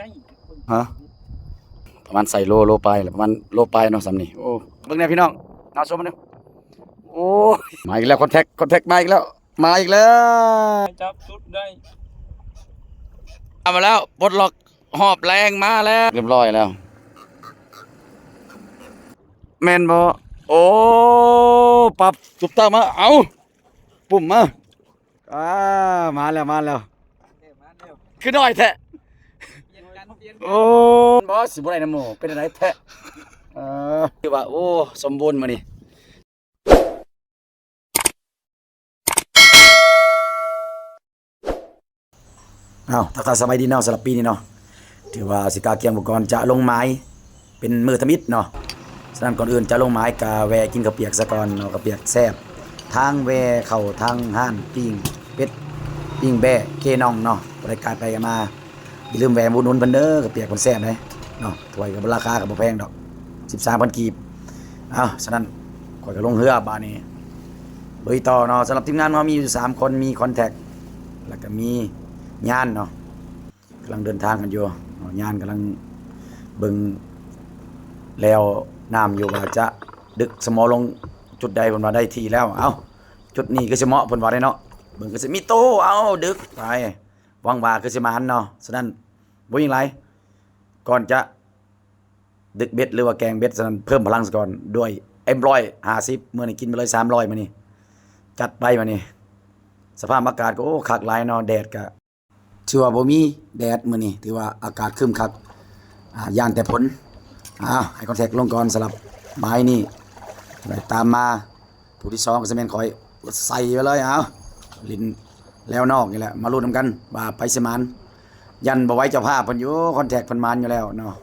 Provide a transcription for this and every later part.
ຮະ ປະມານໃສ່ໂລ ໂລປາຍລະ ປະມານໂລປາຍເນາະ ສ່ຳນີ້. ໂອ້ ເບິ່ງແດ່ພີ່ນ້ອງ ໜ້າຊົມເນາະ. ໂອ້ ມາອີກແລ້ວ ຄອນແທັກ ຄອນແທັກມາອີກແລ້ວ ມາອີກແລ້ວ ຈັບສຸດໄດ້ ເອົາມາແລ້ວ ປົດລັອກຮອບແລງມາແລ້ວ ຮຽບຮ້ອຍແລ້ວ ແມ່ນບໍ່? ໂອ້ ປັບ ຊຸບຕາມາ ເອົາ ປຸ້ມມາ ອ່າ ມາແລ້ວ ມາແລ້ວ ຄືນ້ອຍແທ້ ໂອ້ ບໍ່ ຊິບໍ່ໄດ້ນຳໝູ່ ເປັນຈັ່ງໃດແທ້? ເອີ ຄືວ່າ ໂອ້ ສົມບູນມື້ນີ້. ເອົາ ທັກທາຍສະບາຍດີເນາະ ສຳລັບປີນີ້ເນາະ ຖືວ່າຊິກະກຽມອຸປະກອນຈະລົງໝາຍເປັນມື້ທຳອິດເນາະ. ສະນັ້ນ ກ່ອນອື່ນຈະລົງໝາຍກະແວ່ກິນເຂົ້າປຽກສາກ່ອນເນາະ ເຂົ້າປຽກແຊບ ທາງແວ່ເຂົ້າທາງຮ້ານປີ້ງເປັດ ປີ້ງແບ້ເກນ້ອງເນາະ ຜູ້ໃດກາຍໄປກາຍມາ ຢ່າລືມແວ່ອຸດໜູນເພິ່ນເດີ ເຂົ້າປຽກເພິ່ນແຊບເດ້ເນາະ. ຖ້ວຍກໍບໍ່ ລາຄາກໍບໍ່ແພງດອກ ສິບສາມພັນກີບ. ເອົ້າ ສະນັ້ນຂ້ອຍກໍລົງເຮືອບາດນີ້ ລຸຍຕໍ່ເນາະ. ສຳລັບທີມງານເຮົາມີຢູ່ສາມຄົນ ມີຄອນແທັກ ແລ້ວກໍມີຍານເນາະ ກຳລັງເດີນທາງກັນຢູ່ເນາະ. ຍານກຳລັງເບິ່ງແລວນ້ຳຢູ່ວ່າຈະດຶກສະໝໍລົງຈຸດໃດ ເພິ່ນວ່າໄດ້ທີ່ແລ້ວ. ເອົ້າ ຈຸດນີ້ຄືຊິເໝາະ ເພິ່ນວ່າໄດ້ເນາະ ເບິ່ງຄືຊິມີໂຕ. ເອົ້າ ດຶກໄປ ຫວັງວ່າຄືຊິໝານເນາະ. ສະນັ້ນບໍ່ຫຍັງຫຼາຍ ກ່ອນຈະດຶກເບັດ ຫຼືວ່າແກງເບັດ ສະນັ້ນເພີ່ມພະລັງສາກ່ອນດ້ວຍເອັມຮ້ອຍຫ້າສິບ. ມື້ນີ້ກິນໄປເລີຍສາມຮ້ອຍ ມື້ນີ້ ຈັດໄປມື້ນີ້. ສະພາບອາກາດກໍ ໂອ້ ຄັກຫຼາຍເນາະ ແດດກໍຖືວ່າບໍ່ມີແດດມື້ນີ້ ຖືວ່າອາກາດຄຶ້ມຄັກ ອ່າ ຢ້ານແຕ່ຝົນ. ອ່າ ໃຫ້ຄອນແທັກລົງກ່ອນ ສຳລັບໝາຍນີ້ ແລ້ວຕາມມາ ຜູ້ທີສອງກໍຊິແມ່ນຂ້ອຍ ໃສ່ໄປເລີຍ. ເອົາ ຫຼິ້ນແລວນອກນີ້ແຫຼະ ມາລຸ້ນນຳກັນວ່າໃຜຊິໝານ. ຢ້ານບໍ່ໄຫວເຈົ້າພາບເພິ່ນຢູ່ ຄອນແທັກເພິ່ນໝານຢູ່ແລ້ວເນາະ.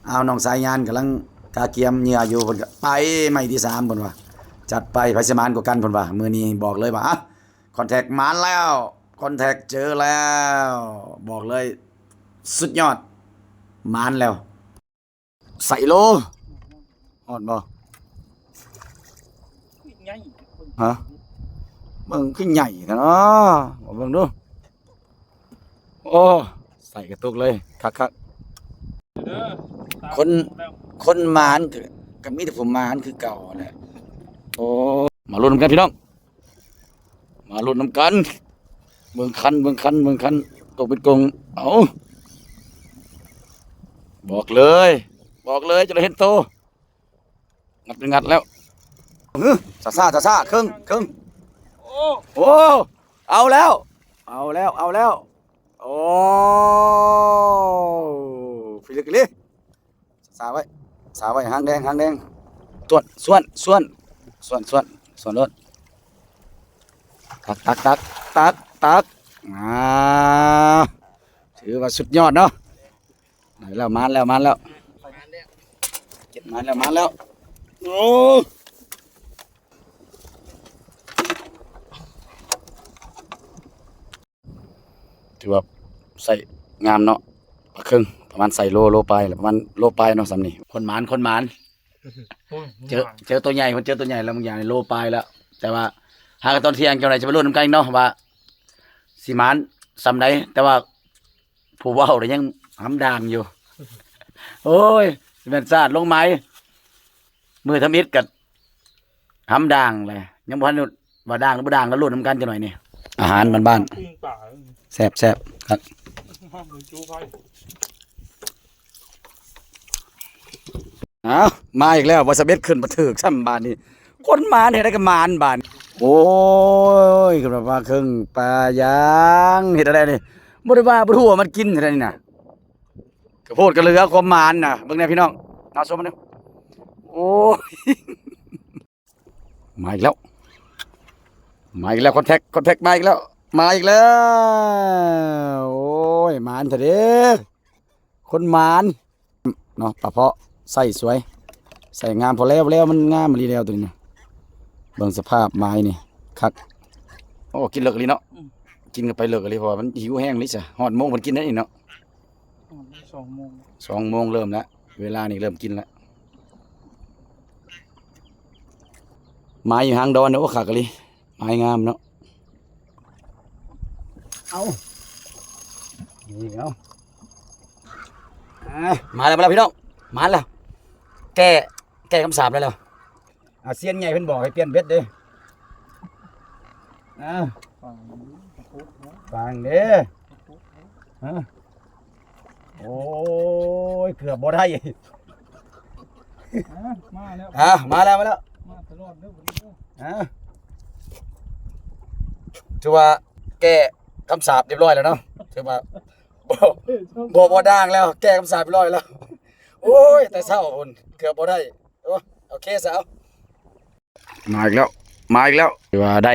ເອົາ ນ້ອງສາຍຍານກຳລັງກະກຽມເຫຍື່ອຢູ່ ເພິ່ນກໍໄປໄມ້ທີສາມ ເພິ່ນວ່າ ຈັດໄປ ໃຜຊິໝານກວ່າກັນ ເພິ່ນວ່າ. ມື້ນີ້ບອກເລີຍວ່າ ອ່ະ ຄອນແທັກໝານແລ້ວ ຄອນແທັກເຈີແລ້ວ ບອກເລີຍ ສຸດຍອດ ໝານແລ້ວ. ໃສ່ໂລ ຮອດບໍ່? ຮະ ເບິ່ງຄືໃຫຍ່ແທ້ເນາະ ເບິ່ງດູ. ໂອ້ ໃສ່ກະຕຸກເລີຍ ຄັກໆ. ຄົນ ຄົນໝານກະ ກະມີແຕ່ຜູ້ໝານຄືເກົ່າຫັ້ນແຫຼະ. ໂອ້ ມາລຸ້ນນຳກັນພີ່ນ້ອງ. ມາລຸ້ນນຳກັນ ເບິ່ງຄັນ ເບິ່ງຄັນ ເບິ່ງຄັນ ຕົກເປັນກົງ. ເອົາ ບອກເລີຍ ບອກເລີຍ ຈະໄດ້ເຫັນໂຕ. ງັດ ງັດແລ້ວ ຫື ຊ້າໆ ຊ້າໆ ເຄິ່ງ ເຄິ່ງ. ໂອ້ ເອົາແລ້ວ ເອົາແລ້ວ ເອົາແລ້ວ. ໂອ້ ພິລຶກອີ່ຫຼີ. ສາໄວ້ ສາໄວ້ ຫາງແດງ ຫາງແດງ. ສວນ ສວນ ສວນ ສວນ ສວນ ສວນໂລດ. ຕັກ ຕັກ ຕັກ ຕັກ ຕັກ. ອ່າ ຖືວ່າສຸດຍອດເນາະ. ໄດ້ແລ້ວ ມານແລ້ວ ມານແລ້ວ ມານແລ້ວ ມານແລ້ວ. ໂອ້ ຖືວ່າໃຊ້ງາມເນາະ ປາເຄິ່ງ ປະມານໃສ່ໂລ ໂລປາຍລະ ປະມານໂລປາຍເນາະ ສ່ຳນີ້. ຄົນໝານ ຄົນໝານ ເຈີ ເຈີໂຕໃຫຍ່ ເພິ່ນເຈີໂຕໃຫຍ່ແລ້ວ ບາງຢ່າງໂລປາຍແລ້ວ. ແຕ່ວ່າຫາກັນຕອນທ່ຽງ ຈັ່ງໃດຈະມາລຸ້ນນຳກັນເນາະ ວ່າຊິໝານສ່ຳໃດ. ແຕ່ວ່າຜູ້ເວົ້າລະຍັງຫຳດ່າງຢູ່. ໂອ້ຍ ຊິແມ່ນຊາດລົງໄໝ ມື້ທຳອິດກະ ຫຳດ່າງແຫຼະ ຍັງບໍ່ທັນວ່າດ່າງຫຼືບໍ່ດ່າງ ກະລຸ້ນນຳກັນຈັກໜ້ອຍນີ້. ອາຫານບ້ານໆ ປີ້ງປາ ແຊບໆ ຄັກ. ອ້າວ ມາອີກແລ້ວ ວ່າສະເບັດຂຶ້ນບໍ່ຖືກຊ້ຳບາດນີ້. ຄົນໝານເຮັດໃດກະໝານບາດ. ໂອ້ຍ ຄືແບບວ່າເຄິ່ງປາຢາງ ເຮັດໃດນີ້ ບໍ່ໄດ້ວ່າ ບໍ່ຮູ້ວ່າມັນກິນເຮັດໃດນີ້ນະ. ກະໂພດກະເຫຼືອຄວາມໝານນະ ເບິ່ງແດ່ພີ່ນ້ອງ ໜ້າຊົມມັນເດີ. ໂອ້ຍ ມາອີກແລ້ວ ມາອີກແລ້ວ ຄອນແທັກ ຄອນແທັກມາອີກແລ້ວ ມາອີກແລ້ວ. ໂອ້ຍ ໝານແທ້ເດ້ ຄົນໝານເນາະ. ປາເພາະໃສ່ສວຍ ໃສ່ງາມ ພໍແລ້ວ ແລ້ວ ມັນງາມອີ່ຫຼີແລ້ວໂຕນີ້ນະ. ເບິ່ງສະພາບໝາຍນີ້ ຄັກ. ໂອ້ ກິນເລິກອີ່ຫຼີເນາະ ອືມ ກິນເຂົ້າໄປເລິກອີ່ຫຼີ ເພາະວ່າມັນຫິວແຮງອີ່ຫຼີຊະ. ຮອດໂມງເພິ່ນກິນໄດ້ນີ້ເນາະ ສອງໂມງ ສອງໂມງເລີ່ມແລ້ວ ເວລານີ້ເລີ່ມກິນແລ້ວ. ໝາຍຢູ່ຫາງດອນເດີ ໂອ້ ຄັກອີ່ຫຼີ ໝາຍງາມເນາະ. ເອົາ ນີ້ເອົາ ອ່າ ມາແລ້ວ ມາແລ້ວພີ່ນ້ອງ ມາແລ້ວ ແກ້ ແກ້ຄຳສາບໄດ້ແລ້ວ. ອາ ຊຽນໃຫຍ່ເພິ່ນບອກໃຫ້ປ່ຽນເບັດເດ້. ອາ ຟັງເດ້. ຮະ ໂອ້ຍ ເກືອບບໍ່ໄດ້. ອ່າ ມາແລ້ວ ອ່າ ມາແລ້ວ ມາແລ້ວ ມາຕະຫຼອດເດີ ອ່າ ຖືວ່າແກ້ຄຳສາບຮຽບຮ້ອຍແລ້ວເນາະ ຖືວ່າບໍ່ ບໍ່ ບໍ່ດ່າງແລ້ວ ແກ້ຄຳສາບຮຽບຮ້ອຍແລ້ວ. ໂອ້ຍ ແຕ່ເຊົ້າພຸ້ນ ເກືອບບໍ່ໄດ້. ໂອ້ ໂອເຄຊະ ເອົາ ມາອີກແລ້ວ ມາອີກແລ້ວ ຖືວ່າໄດ້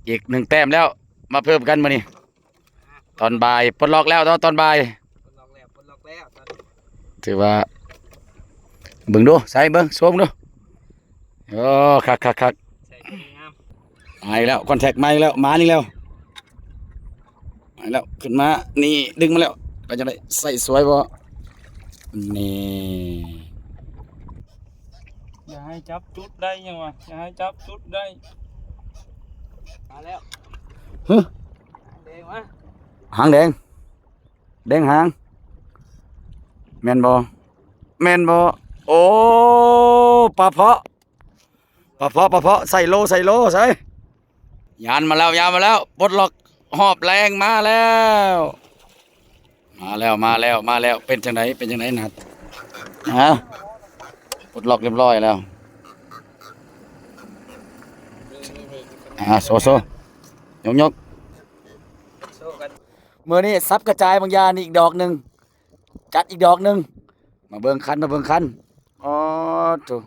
ອີກໜຶ່ງແຕ້ມແລ້ວ ມາເພີ່ມກັນມື້ນີ້ ຕອນບ່າຍ ປົດລັອກແລ້ວເນາະ ຕອນບ່າຍ ປົດລັອກແລ້ວ ປົດລັອກແລ້ວຕອນນີ້ ຖືວ່າ ເບິ່ງດູ ໃສ່ເບິ່ງ ໂຊເບິ່ງດູ. ໂອ້ ຄັກໆໆ ໃສ່ຕົວງາມ ມາອີກແລ້ວ ຄອນແທັກມາອີກແລ້ວ ມາອີກແລ້ວ ມາອີກແລ້ວ ຂຶ້ນມາ ນີ້ ດຶງມາແລ້ວ ວ່າຈັ່ງໃດ ໃສ່ສວຍບໍ່ ນີ້. ຢ່າໃຫ້ຈັບຈຸດໄດ້ ຍັງວ່າ ຢ່າໃຫ້ຈັບຈຸດໄດ້ ມາແລ້ວ ຮະ ຫາງແດງມາ ຫາງແດງ ແດງຫາງ ແມ່ນບໍ່ ແມ່ນບໍ່? ໂອ້ ປາເພາະ ປາເພາະ ປາເພາະ ໃສ່ໂລ ໃສ່ໂລ ໃສ່ ຍານມາແລ້ວ ຍານມາແລ້ວ ປົດລັອກຮອບແລງມາແລ້ວ ມາແລ້ວ ມາແລ້ວ ມາແລ້ວ ເປັນຈັ່ງໃດ ເປັນຈັ່ງໃດນະ ຮະ ປົດລັອກຮຽບຮ້ອຍແລ້ວ ອ່າ ໂຊ ໂຊ ຍົກ ຍົກ ໂຊກັນ ມື້ນີ້ສັບກະຈາຍບາງຢ່າງນີ້ອີກດອກໜຶ່ງ ຈັດອີກດອກໜຶ່ງ ມາເບິ່ງຄັນ ມາເບິ່ງຄັນ ອໍ ໂທ້